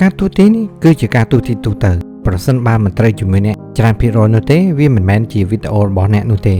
ការទូទីនេះគឺជាការទូទីទូទៅប្រសិនបើមិនត្រូវជាមួយអ្នកច្រើនភាគរយនោះទេវាមិនមែនជាវីដេអូរបស់អ្នកនោះទេ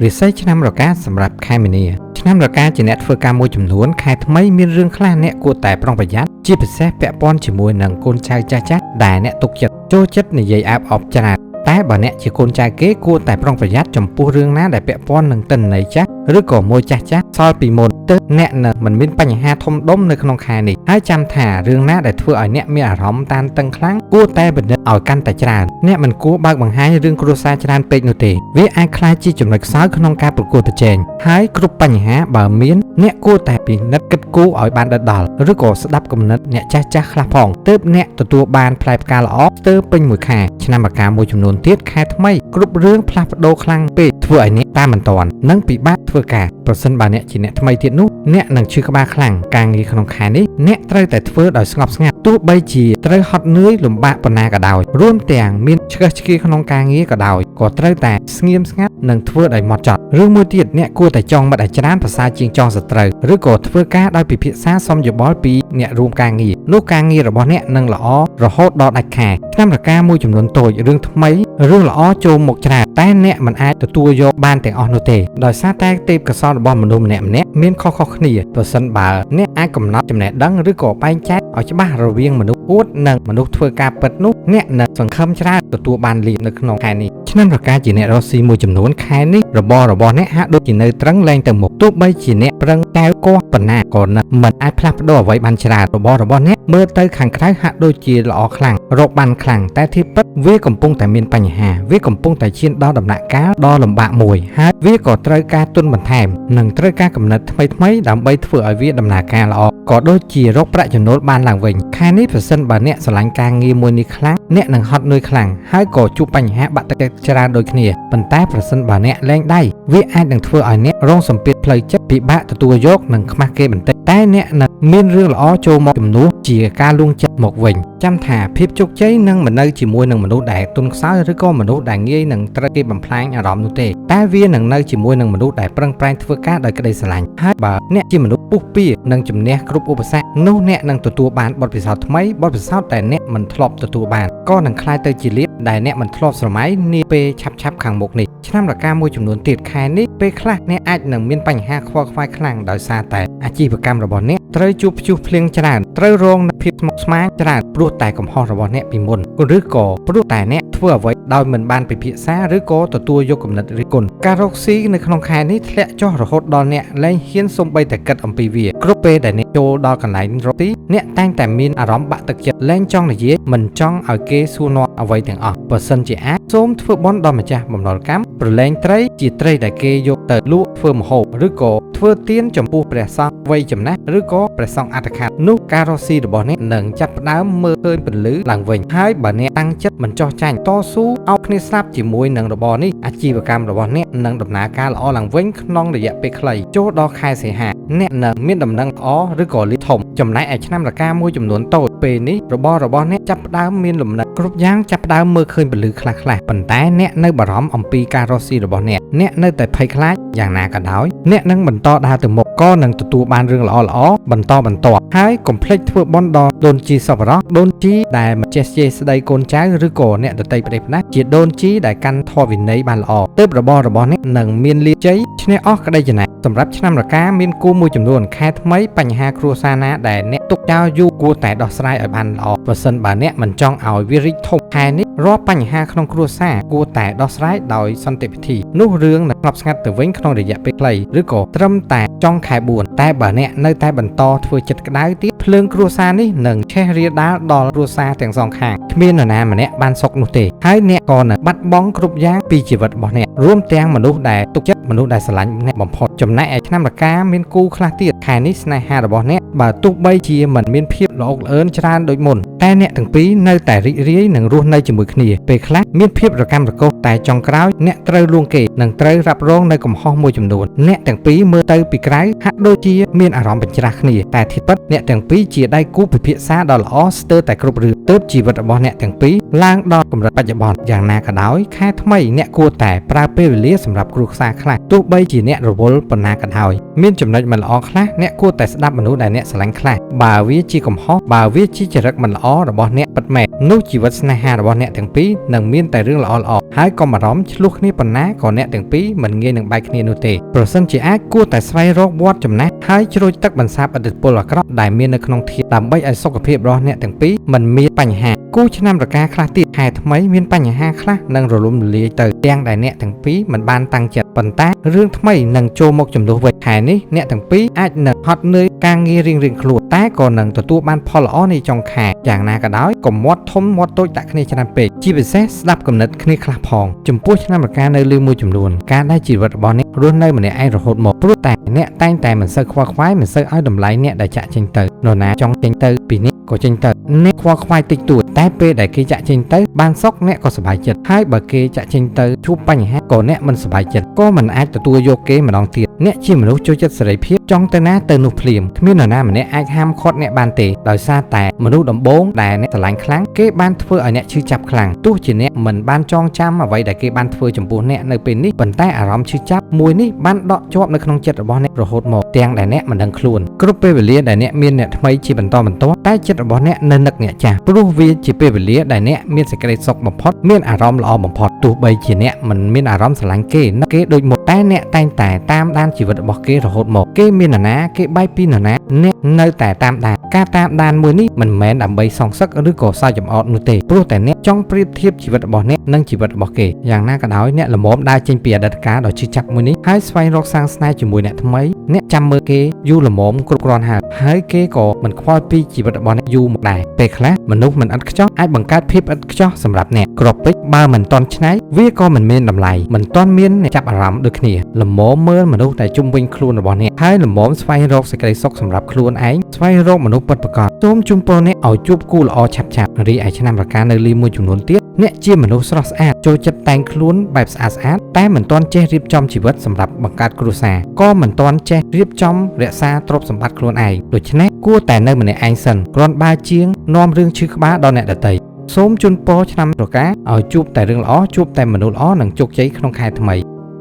រិស័យឆ្នាំរកាសម្រាប់ខែមីនាឆ្នាំរកាជាអ្នកធ្វើការមួយចំនួនខែថ្មីមានរឿងខ្លះអ្នកគួរតែប្រុងប្រយ័ត្នជាពិសេសពាក់ព័ន្ធជាមួយនឹងកូនចៅចាស់ៗដែលអ្នកទុកចិត្តចូលចិត្តនិយាយអែបអបច្រើនតែបើអ្នកជាកូនចៅគេគួរតែប្រុងប្រយ័ត្នចំពោះរឿងណាដែលពាក់ព័ន្ធនឹងទិន្នន័យចាស់ឬក៏មួយចាស់ចាស់សល់ពីមុនទើបអ្នកនឹងមិនមានបញ្ហាធំដុំនៅក្នុងខែនេះហើយចាំថារឿងណាដែលធ្វើឲ្យអ្នកមានអារម្មណ៍តានតឹងខ្លាំងគួរតែពិនិត្យឲ្យកាន់តែច្រើនអ្នកមិនគួរបើកបង្ហាញរឿងគ្រួសារច្រើនពេកនោះទេវាអាចក្លាយជាចំណុចខ្សោយក្នុងការប្រកួតប្រជែងហើយគ្រប់បញ្ហាបើមានអ្នកគួរតែពិនិត្យគិតគូរឲ្យបានដិតដល់ឬក៏ស្ដាប់គំនិតអ្នកចាស់ចាស់ខ្លះផងទើបអ្នកទទួលបានផ្លែផ្កាល្អស្ទើរពេញមួយខែឆ្នាំរកាមួយចំនួនទៀតខែថ្មីគ្រប់រឿងផ្លាស់ប្ដូរខ្លាំងពេកធ្វើឲ្យអ្នកតាមមិនទាន់និងពិបាកធ្វើការប្រសិនបើអ្នកជាអ្នកថ្មីទៀតនោះអ្នកនឹងឈឺក្បាលខ្លាំងការងារក្នុងខែនេះអ្នកត្រូវតែធ្វើដោយស្ងប់ស្ងាត់ទោះបីជាត្រូវហត់នឿយលំបាកប៉ុណ្ណាក៏ដោយរួមទាំងមានឆ្កឹះឆ្កៀក្នុងការងារក៏ដោយក៏ត្រូវតែស្ងៀមស្ងាត់និងធ្វើដោយម៉ត់ចត់រឿងមួយទៀតអ្នកគួរតែចងមិត្តឲ្យច្រើនប្រសើរជាងចងសត្រូវឬក៏ធ្វើការដោយពិភាក្សាសុំយោបល់ពីអ្នករួមការងារនោះការងាររបស់អ្នកនឹងល្អរហូតដល់ដាច់ខែឆ្នាំរកាមួយចំនួនតូចរឿងថ្មីរឿងល្អចូលមកច្រើនតែអ្នកមិនអាចទទួលយកបានទាំងអស់នោះទេដោយសារតែទេពកោសល្យរបស់មនុស្សម្នាក់ៗមានខុសៗគ្នាប្រសិនបើអ្នកអាចកំណត់ចំណេះដឹងឬក៏បែងចែកឲ្យច្បាស់រវាងមនុស្សអួតនិងមនុស្សធ្វើការពិតនោះអ្នកនឹងសង្ឃឹមច្រើនទទួលបានលាភនៅក្នុងខែនេះឆ្នាំរកាជាអ្នករកស៊ីមួយចំនួនខែនេះរបររបស់អ្នកហាក់ដូចជានៅត្រឹងលែងទៅមុខទោះបីជាអ្នកប្រឹងកែវកោះប៉ុណ្ណាក៏នៅមិនអាចផ្លាស់ប្ដូរអ្វីបានច្រើនរបររបស់អ្នកមើលទៅខាងក្រៅហាក់ដូចជាល្អខ្លាំងរកបានខ្លាំងតែធៀបពិតវាកំពុងតែមានបញ្ហាវាកំពុងតែឈានដល់ដំណាក់កាលដ៏លំបាកមួយហើយវាក៏ត្រូវការទុនបន្ថែមនិងត្រូវការកំណត់ថ្មីៗដើម្បីធ្វើឲ្យវាដំណើរការល្អក៏ដូចជារកប្រាក់ចំណូលបានឡើងវិញខែនេះប្រសិនបើអ្នកស្រឡាញ់ការងារមួយនេះខ្លាំងអ្នកនឹងហត់នឿយខ្លាំងហើយក៏ជួបបញ្ហាបាក់ទឹកចិត្តច្រើនដូចគ្នាប៉ុន្តែប្រសិនបើអ្នកលែងដៃវាអាចនឹងធ្វើឲ្យអ្នករងសម្ពាធផ្លូវចិត្តពិបាកទទួលយកនិងខ្មាស់គេបន្តិចតែអ្នកនឹងមានរឿងល្អចូលមកជំនួសជាការលួងចិត្តមកវិញចាំថាភាពជោគជ័យនឹងមិននៅជាមួយនឹងមនុស្សដែលទន់ខ្សោយឬក៏មនុស្សដែលងាយនឹងត្រូវគេបំផ្លាញអារម្មណ៍នោះទេតែវានឹងនៅជាមួយនឹងមនុស្សដែលប្រឹងប្រែងធ្វើការដោយក្តីស្រឡាញ់ហើយបើអ្នកជាមនុស្សពុះពៀនិងជំនះគ្រប់ឧបសគ្គនោះអ្នកនឹងទទួលបានបទពិសោធន៍ថ្មីបទពិសោធន៍ដែលអ្នកមិនធ្លាប់ទទួលបានក៏នឹងក្លាយទៅជាលាភដែលអ្នកមិនធ្លាប់ស្រមៃនាពេលឆាប់ៗខាងមុខនេះឆ្នាំរកាមួយចំនួនទៀតខែនេះពេលខ្លះអ្នកអាចនឹងមានបញ្ហាខ្វល់ខ្វាយខ្លាំងដោយសារតែអាជីវកម្មរបស់អ្នកត្រូវជួបព្យុះភ្លៀងច្រើនត្រូវរងនូវភាពស្មុគស្មាញច្រើនព្រោះតែកំហុសរបស់អ្នកពីមុនឬក៏ព្រោះតែអ្នកធ្វើអ្វីដោយមិនបានពិភាក្សាឬក៏ទទួលយកគំនិតរិះគន់ការរកស៊ីនៅក្នុងខែនេះធ្លាក់ចុះរហូតដល់អ្នកលែងហ៊ានសូម្បីតែគិតអំពីវាគ្រប់ពេលដែលអ្នកចូលដល់កន្លែងរកស៊ីអ្នកតែងតែមានអារម្មណ៍បាក់ទឹកចិត្តលែងចង់និយាយមិនចង់ឲ្យគេសួរនាំអ្វីទាំងអស់បើសិនជាអាចសូមធ្វើបុណ្យដល់ម្ចាស់បំណុលកម្មប្រលែងត្រីជាត្រីដែលគេយកទៅលក់ធ្វើម្ហូបឬក៏ធ្វើទានចំពោះព្រះសង្ឃវ័យចំណាស់ឬក៏ព្រះសង្ឃអត្តខាតនោះការរកស៊ីរបស់អ្នកនឹងចាប់ផ្ដើមមើលឃើញពន្លឺឡើងវិញហើយបើអ្នកតាំងចិត្តមិនចោះចាញ់តស៊ូអោបគ្នាស្លាប់ជាមួយនឹងរបរនេះអាជីវកម្មរបស់អ្នកនឹងដំណើរការល្អឡើងវិញក្នុងរយៈពេលខ្លីចូលដល់ខែសីហាអ្នកនឹងមានដំណឹងល្អឬក៏លាភធំចំណែកឯឆ្នាំរកាមួយចំនួនតូចពេលនេះរបររបស់អ្នកចាប់ផ្ដើមមានលំនឹងគ្រប់យ៉ាងចាប់ផ្ដើមមើលឃើញពន្លឺខ្លះៗប៉ុន្តែអ្នកនៅបារម្ភអំពីការរកស៊ីរបស់អ្នកអ្នកនៅតែភ័យខ្លាចយ៉ាងណាក៏ដោយអ្នកនឹងបន្តដើរទៅមុខក៏នឹងទទួលបានរឿងល្អៗបន្តបន្ទាប់ហើយកុំភ្លេចធ្វើបុណ្យដល់ដូនជីសប្បុរសដូនជីដែលមិនចេះជេរស្ដីកូនចៅឬក៏អ្នកដទៃប្រេះផ្ដាស់ជាដូនជីដែលកាន់ធម៌វិន័យបានល្អទើបរបររបស់អ្នកនឹងមានលាភជ័យឈ្នះអស់ក្តីចំណាយសម្រាប់ឆ្នាំរកាមានគូមួយចំនួនខែថ្មីបញ្ហាគ្រួសារណាដែលអ្នកទុកចោលយូរគួរតែដោះស្រាយឲ្យបានល្អប្រសិនបើអ្នកមិនចង់ឲ្យវារីកធំខែនេះរាល់បញ្ហាក្នុងគ្រួសារគួរតែដោះស្រាយដោយសន្តិវិធីនោះរឿងនឹងស្ងប់ស្ងាត់ទៅវិញក្នុងរយៈពេលខ្លីឬក៏ត្រឹមតែចុងខែ4តែបើអ្នកនៅតែបន្តធ្វើចិត្តក្តៅទៀតភ្លើងគ្រួសារនេះនឹងឆេះរាលដាលដល់គ្រួសារទាំងសងខាងគ្មាននរណាម្នាក់បានសុខនោះទេហើយអ្នកក៏នឹងបាត់បង់គ្រប់យ៉ាងពីជីវិតរបស់អ្នករួមទាំងមនុស្សដែលទុកចិត្តមនុស្សដែលស្រឡាញ់អ្នកបំផុតចំណែកឯឆ្នាំរកាមានគូខ្លះទៀតខែនេះស្នេហារបស់អ្នកបើទោះបីជាមិនមានភាពល្អកល្អឿនច្រើនដូចមុនតែអ្នកទាំងពីរនៅតែរីករាយនិងរស់នៅជាមួយគ្នាពេលខ្លះមានភាពរកាំរកូសតែចុងក្រោយអ្នកត្រូវលួងគេនិងត្រូវរ៉ាប់រងនៅកំហុសមួយចំនួនអ្នកទាំងពីរមើលទៅពីក្រៅហាក់ដូចជាមានអារម្មណ៍បញ្ច្រាស់គ្នាតែធាតុពិតអ្នកទាំងពីរជាដៃគូពិភាក្សាដ៏ល្អស្ទើរតែគ្រប់រឿងទើបជីវិតរបស់អ្នកទាំងពីរឡើងដល់កម្រិតបច្ចុប្បន្នយ៉ាងណាក៏ដោយខែថ្មីអ្នកគួរតែប្រើពេលវេលាសម្រាប់គ្រួសារខ្លះទោះបីជាអ្នករវល់ប៉ុណ្ណាក៏ដោយ មានចំណុចមិនល្អខ្លះអ្នកគួរតែស្ដាប់មនុស្សដែលអ្នកស្រឡាញ់ខ្លះបើវាជាកំហុសបើវាជាចរិតមិនល្អរបស់អ្នកពិតមែននោះជីវិតស្នេហារបស់អ្នកទាំងពីរនឹងមានតែរឿងល្អៗហើយកុំបារម្ភឆ្លោះគ្នាប៉ុណ្ណាក៏អ្នកទាំងពីរមិនងាយនឹងបែកគ្នានោះទេប្រសិនជាអាចគួរតែស្វែងរកវត្តចំណាស់ហើយជ្រោយទឹកបន្សាបឥទ្ធិពលអាក្រក់ដែលមាននៅក្នុងធាតុដើម្បីឲ្យសុខភាពរបស់អ្នកទាំងពីរមិនមានបញ្ហាគូឆ្នាំរកាខ្លះទៀតខែថ្មីមានបញ្ហាខ្លះនឹងរលំរលាយទៅទាំងដែលអ្នកទាំងពីរមិនបានតាំងចិត្តប៉ុន្តែរឿងថ្មីនឹងចូលមកជំនួសវិញខែនេះអ្នកទាំងពីរអាចនឹងហត់នឿយការងាររៀងៗខ្លួនតែក៏នឹងទទួលបានផលល្អនៃចុងខែយ៉ាងណាក៏ដោយកុំមាត់ធំមាត់តូចដាក់គ្នាច្រើនពេកជាពិសេសស្ដាប់គំនិតគ្នាខ្លះផងចំពោះឆ្នាំរកានៅលើមួយចំនួនការដែលជីវិតរបស់អ្នករស់នៅម្នាក់ឯងរហូតមកព្រោះតែអ្នកតែងតែមិនសូវខ្វល់ខ្វាយមិនសូវឲ្យតម្លៃអ្នកដែលចាក់ចេញទៅនរណាចង់ចេញទៅពីនេះក៏ចេញទៅអ្នកខ្វល់ខ្វាយតិចតួចតែពេលដែលគេចាក់ចេញទៅបានសុខអ្នកក៏សប្បាយចិត្តហើយបើគេចាក់ចេញទៅជួបបញ្ហាក៏អ្នកមិនសប្បាយចិត្តក៏មិនអាចទទួលយកគេម្ដងទៀតអ្នកជាមនុស្សចូលចិត្តសេរីភាពចង់ទៅណាទៅនោះភ្លាមគ្មាននរណាម្នាក់អាចហាមឃាត់អ្នកបានទេដោយសារតែមនុស្សដំបូងដែលអ្នកស្រឡាញ់ខ្លាំងគេបានធ្វើឲ្យអ្នកឈឺចាប់ខ្លាំងទោះជាអ្នកមិនបានចងចាំអ្វីដែលគេបានធ្វើចំពោះអ្នកនៅពេលនេះប៉ុន្តែអារម្មណ៍ឈឺចាប់មួយនេះបានដក់ជាប់នៅក្នុងចិត្តរបស់អ្នករហូតមកទាំងដែលអ្នកមិនដឹងខ្លួនគ្រប់ពេលវេលាដែលអ្នកមានអ្នកថ្មីជាបន្តបន្ទាប់តែចិត្តរបស់អ្នកនៅនឹកអ្នកចាស់ព្រោះវាជាពេលវេលាដែលអ្នកមានសេចក្តីសុខបំផុតមានអារម្មណ៍ល្អបំផុតទោះបីជាអ្នកមិនមានអារម្មណ៍ស្រឡាញ់គេនឹកគេដូចមុនតែអ្នកតែងតែតាមដានជីវិតរបស់គេរហូតមកគេមាននរណាគេបែកពីនរណាអ្នកនៅតែតាមដានការតាមដានមួយនេះមិនមែនដើម្បីសងសឹកឬក៏សើចចំអកនោះទេព្រោះតែអ្នកចង់ប្រៀបធៀបជីវិតរបស់អ្នកនិងជីវិតរបស់គេយ៉ាងណាក៏ដោយអ្នកល្មមដើរចេញពីអតីតកាលដ៏ឈឺចាប់មួយនេះហើយស្វែងរកសាងស្នេហ៍ជាមួយអ្នកថ្មីអ្នកចាំមើលគេយូរល្មមគ្រប់គ្រាន់ហើយហើយគេក៏មិនខ្វល់ពីជីវិតរបស់អ្នកយូរមកដែរពេលខ្លះមនុស្សមិនឥតខ្ចោះអាចបង្កើតភាពឥតខ្ចោះសម្រាប់អ្នកក្របពេជ្របើមិនតន់ឆ្នៃវាក៏មិនមានតម្លៃមិនតន់មានអ្នកចាប់អារម្មណ៍ដូចគ្នាល្មមមើលមនុស្សដែលជុំវិញខ្លួនរបស់អ្នកហើយល្មមស្វែងរកសេចក្តីសុខសម្រាប់ខ្លួនឯងស្វែងរកមនុស្សពិតប្រាកដសូមជូនពរអ្នកឲ្យជួបគូល្អឆាប់ៗរីឯឆ្នាំរកានៅលីមួយចំនួនទៀតអ្នកជាមនុស្សស្រស់ស្អាតចូលចិត្តតែងខ្លួនបែបស្អាតស្អាតតែមិនទាន់ចេះរៀបចំជីវិតសម្រាប់បង្កើតគ្រួសារក៏មិនទាន់ចេះរៀបចំរក្សាទ្រព្យសម្បត្តិខ្លួនឯងដូច្នេះគួរតែនៅម្នាក់ឯងសិនគ្រាន់បើជាងនាំរឿងឈឺក្បាលដល់អ្នកដទៃសូមជូនពរឆ្នាំរកាឲ្យជួបតែរឿងល្អជួបតែមនុស្សល្អនិងជោគជ័យក្នុងខែថ្មី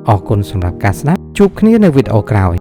អរគុណសម្រាប់ការស្ដាប់ជួបគ្នានៅវីដេអូក្រោយ។